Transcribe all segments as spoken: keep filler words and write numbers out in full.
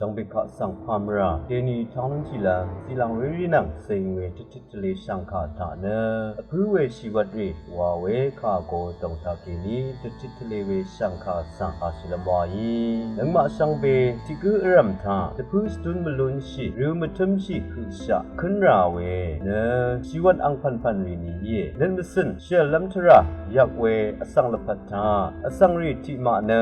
Shvngbe kaq svng pàmvrà dèni tang lúnshì lv́m zìlàng rérì nvng zèng we dvtit tvle shv̀ngkà taq nø vpǿ we shìwvt rì wa we kà go dòng taqkèní dvtit tvle we shv̀ngkà svng kàshìlvm waí nøngmaq shvngbe tiq gǿ vrv̀m taq dvpǿ shvdún mvlúnshì rø mvtǿmshì høqshaq kǿnrà we nø shìwvt angpv̀npv̀n rì ni íe. Nøt mvcø̀n shvlv́m tvrà yvk we vsvng lvpat taq vsvng rì tiqmaq nø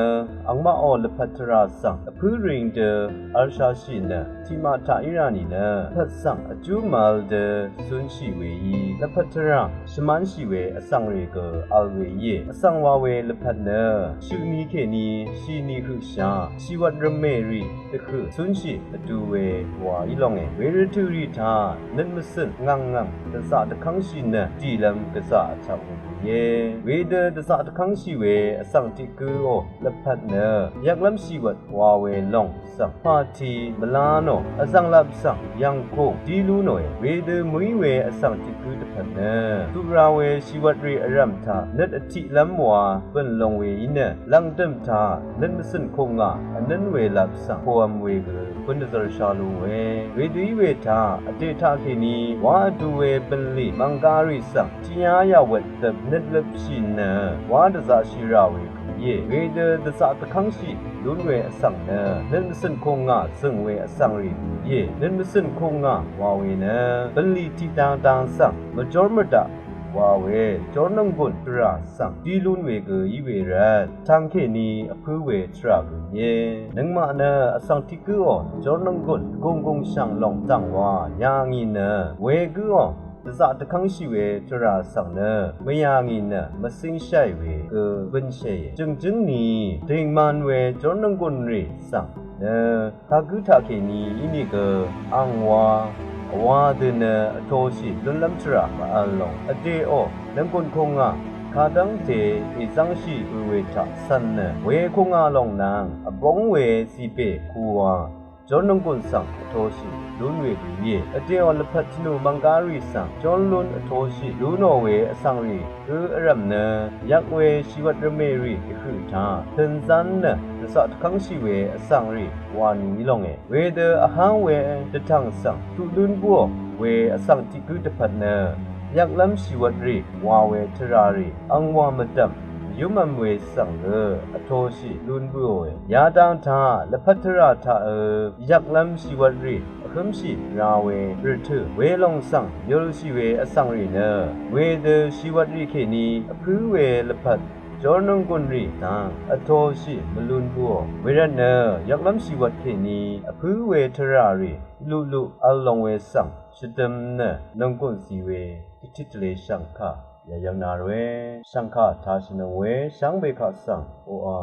angmaqò lvpat tvrà svng vpǿ rìng dø v̄lshashì nø tiqmaq taq í rà nìnø lvpat svng vjú mvvl dø zúnshì weí lvpat tvrà shvmánshì we vsvng rì gø vl we íe. Vsvng wa we lvpat nø shøq ni kèní shì ni høqshaq shìwvt rvmè rì dvhø̀ zúnshì vdu we wa í longe. Wervtø̀ rì taq nøt mvcø̀n ngv̀ngngv̀ng dvzaq dvkv́ngshì nø dìlv́m gvzà vchvk we íe. Wedø dvzaq dvkv́ngshì we vsvng tiq gǿò lvpat nø yvklv́m shìwvt wa we lòng svng pàti mvlá nò vzv̀nglap svng yv̀ngkùng dí lú nòe. Wedø mø̀í we vsvng tiq gǿ dvpvt nø tuq ra we shìwvt rì vrv̀m taq nøt vtiqlv́m wa bø̀n long we í nø lv̀ngdø̀m taq nøt mvcø̀n kùng ngà vnǿn we lap svng koqvm we gø bø̀n dvzvrsha lú ngòe. Wedø í we taq vdè taqkèní wa vdu we bø̀nlì mv̀nggá rì svng tiqyá yà wvt dvp nøt løpshì nø wa dvzaqshì rà we íe. Wedø dvzaq dvkv́ngshì lún we vsvng nø nøt mvcø̀n kùng ngà zø̀ng we vsvng rì íe. Nøt mvcø̀n kùng ngà wa we nø bø̀nlì tiqdang dang svng mvjór mvdaq wa we jórnònggùn tvrà svng dí lún we gø í we rvt tangkèní vpǿ we tvrà gø íe. Nøngmaq nø vsvng tiq gǿò jórnònggùn gùnggùng shv̀ng lòng zv̀ng wa yà ngì nø we gǿò dvzaq dvkv́ngshì we tvrà svng nø mvyà ngì nø mvcíngshaì we gø bø̀nshèe. Jø̀ngjǿng ni dìngman we jórnònggùn rì svng nø kagǿ taqkèní ínìgø ang wa vwa dø nø vtoshì lúnlv́m tvrà mvvl lòng vdèò nònggùn kùng ngà kadv́ngte èzv́ngshì we we taq cv̀n nø we kùng ngà lòng nvng vbóng we zìbè ku wa jórnònggùn svng vtoshì lún we gø íe. Vdèò lvpat tvnù mv̀nggá rì svng jórlún vtoshì lú nò we vsvng rì gǿ vrv̀m nø yvk we shìwvt rvmè rì dvhø̀ taq tø̀nzán nø dvzaq dvkv́ngshì we vsvng rì wa ni í longe. Wedø vháng we dvtv̀ng svng tuq lún bǿò we vsvng tiq gǿ dvpvt nø yvklv́m shìwvt rì wa we tvrà rì ang wa mvdv̀m yúmvm we svng gø vtoshì lún bǿòe. Yadang taq lvpat tvrà taqø yvklv́m shìwvt rì vhǿmshì ra we rvtø̀ welòng svng yølshì we vsvng rì nø wedø shìwvt rì kèní vpǿ we lvpat jórnònggùn rì nvng vtoshì mvlún bǿò. Wervtnø yvklv́m shìwvt kèní vpǿ we tvrà rì luqluq vl long we svng shvdøm nø nònggùn zi we dvtit tvle shv̀ngkà yayvng na ròe. Shv̀ngkà tashìnøng we shvngbe kaq svng oqà